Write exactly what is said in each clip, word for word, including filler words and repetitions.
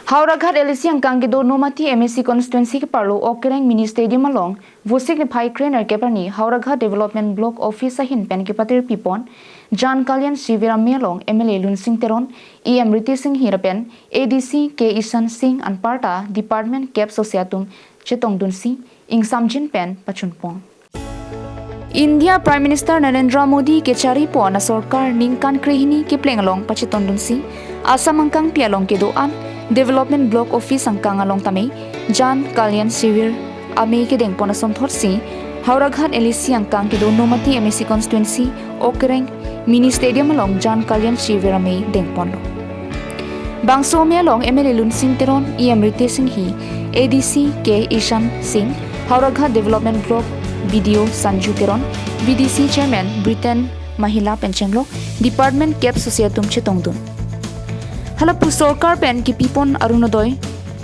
Howraghat L A C angkang kedo Nomati M A C constituency keparlo Okereng Mini Stadium along Vosik niphai kre-nerkep arni Howraghat Development Block Office ahin pen kepatir pipon Jan Kalyan Shivir amei along M L A Lunsing Teron, E M Ritesh Enghi lapen A D C K Ishan Singh anparta department kep sose atum chetongdunsi ingsamjin pen pachunpon. India Prime Minister Narendra Modi kecharipon asorkar ningkan krehini kepleng along pachetongdunsi Assam angkangpi along kedo-an Development Block Office angkang along tame Jan Kalyan Shivir amei kedengpon asonthotsi Howraghat L A C angkang kedo Nomati M A C constituency Okereng Mini Stadium along Jan Kalyan Shivir amei dengponlo. Bangso amei along M L A Lunsing Teron, E M Ritesh Enghi, A D C K Ishan Singh, Howraghat Development Block B D O Sanju Teron, B D C Chairman Britain Mahila pen chenglok department kep sose atum chetongdun. Halapu sorkar pen kepipon Orunodoi,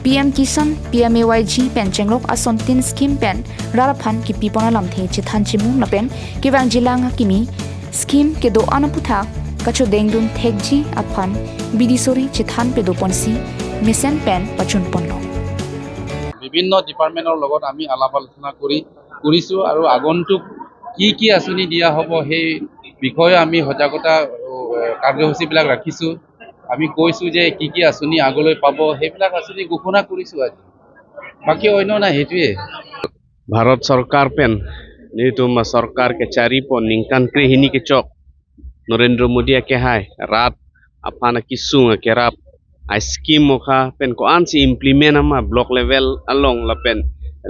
P M Kisan, P M A Y G pen chenglok asontin scheme pen rat aphan kepipon alamthe chethan chimum lapen kevangjilang akimi scheme kedo-an aputhak kachodengdun thekji aphan bidi sori chethan pedoponsi mesen pen pachunponlo. বিভিন্ন ডিপাৰ্টমেণ্টৰ লগত আমি আলাপ আলোচনা কৰি কৰিছোঁ আৰু আগন্তুক কি কি আঁচনি দিয়া হ'ব সেই বিষয়ে আমি সজাগতা অ, কাৰ্যসূচীবিলাক ৰাখিছোঁ। আমি কৈছোঁ যে কি কি আঁচনি আগলৈ পাব, সেইবিলাক আঁচনি ঘোষণা কৰিছোঁ আজি। বাকী অন্য নাই, সেইটোৱে। ভাৰত চৰকাৰ pen nelitum sorkar kecharipon ningkan krehini kechok Narendra Modi akehai rat aphan akesung akerap a scheme mokha pen ko-ansi implement ama block level along lapen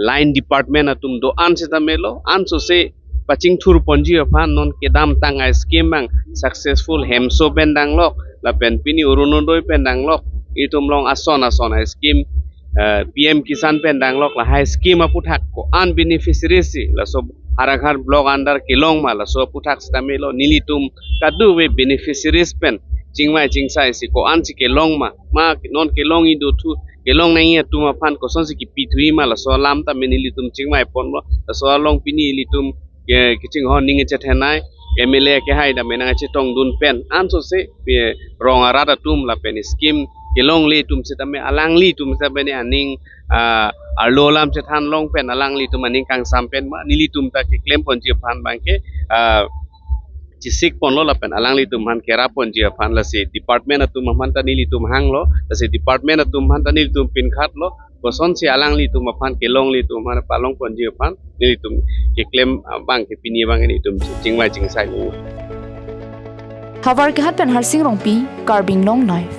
line department atum do-an seta melo ansose pachingthurponji aphan non kedamtang a scheme bang successful hemso pen danglok lapen pini Orunodoi pen danglok itum along ason ason a scheme eh, P M Kisan pen danglok lahai scheme aputhak ko-an beneficiaries si laso Howraghat block under kelong ma laso aputhak seta melo nelitum kadokave beneficiaries pen chingvai chingsai si ko-ansi kelong ma ma non kelong ido thu kelong nangji atum aphan kosonsi kipithui ma laso alam tame nelitum chingvaiponlo laso along pini ilitum ke kichinghon ning chethenei M L A kehai dame nangchetongdun pen ansose pe rong arat atum lapen scheme kelongle atum setame alanglitum setame ne aning ah, arlo alam chethan long pen alanglitum aning kangsam pen ma nelitum ta keklemponji aphan bangke ah, chisikponlo lapen alanglitum aphan kerapponji aphan lasi department atum aphan ta nelitum hanglo lasi department atum aphan ta nelitum pinkhatlo kosonsi alanglitum aphan kelongle atum aphan palongponji aphan nelitum keklem ah, bangke pini bang nelitum chingvai chingsai. Howraghat pen Harsing Rongpi, Karbi Anglong Live.